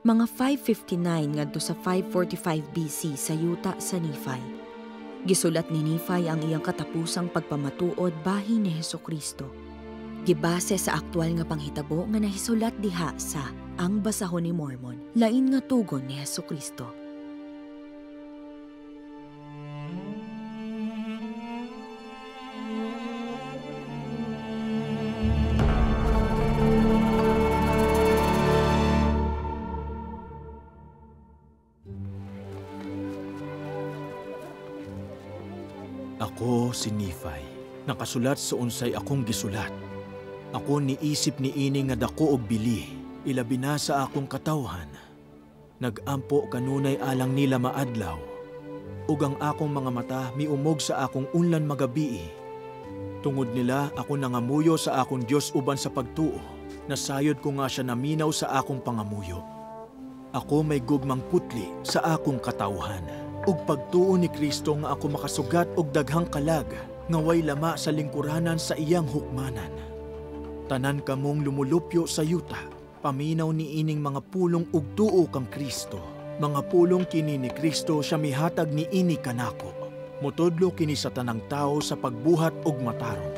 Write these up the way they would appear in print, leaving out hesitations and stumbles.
Mga 559 ngadto sa 545 BC sa yuta sa Nephi. Gisulat ni Nephi ang iyang katapusang pagpamatuod bahin ni Hesukristo. Gibase sa aktual nga panghitabo nga nahisulat diha sa Ang Basahon ni Mormon, lain nga tugon ni Hesukristo. Ako si Nephi, nakasulat sa unsay akong gisulat. Ako niisip ni ini nga dako og bili, ilabi na sa akong katawhan. Nagampo kanunay alang nila maadlaw, ug ang akong mga mata miumog sa akong unlan magabii. Tungod nila ako nangamuyo sa akong Dios uban sa pagtuo, nasayod ko nga siya naminaw sa akong pangamuyo. Ako may gugmang putli sa akong katawhan. Ug pagtuo ni Kristo nga ako makasugat og daghang kalag nga way lama sa lingkuranan sa iyang hukmanan. Tanan kamong lumulupyo sa yuta, paminaw ni ining mga pulong ug tuo kang Kristo. Mga pulong kini ni Kristo siya mihatag ni ini kanako. Motudlo kini sa tanang tao sa pagbuhat og matarong.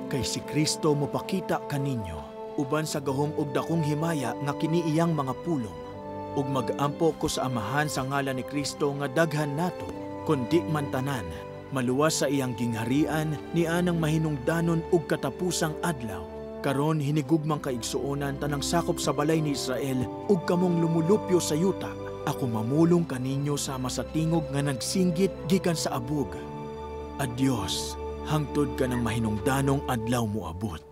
Kay si Kristo mopakita kaninyo uban sa gahom og dakong himaya nga kini iyang mga pulong. Ug magampo ko sa Amahan sa ngalan ni Kristo nga daghan nato, kundi man tanan, maluwas sa iyang gingharian ni anang mahinungdanon ug katapusang adlaw. Karon hinigugmang kaigsuonan tanang sakop sa balay ni Israel ug kamong lumulupyo sa yuta. Ako mamulong kaninyo sama sa tingog nga nagsinggit gikan sa abog. Adios, hangtod ka ng mahinungdanong adlaw moabot.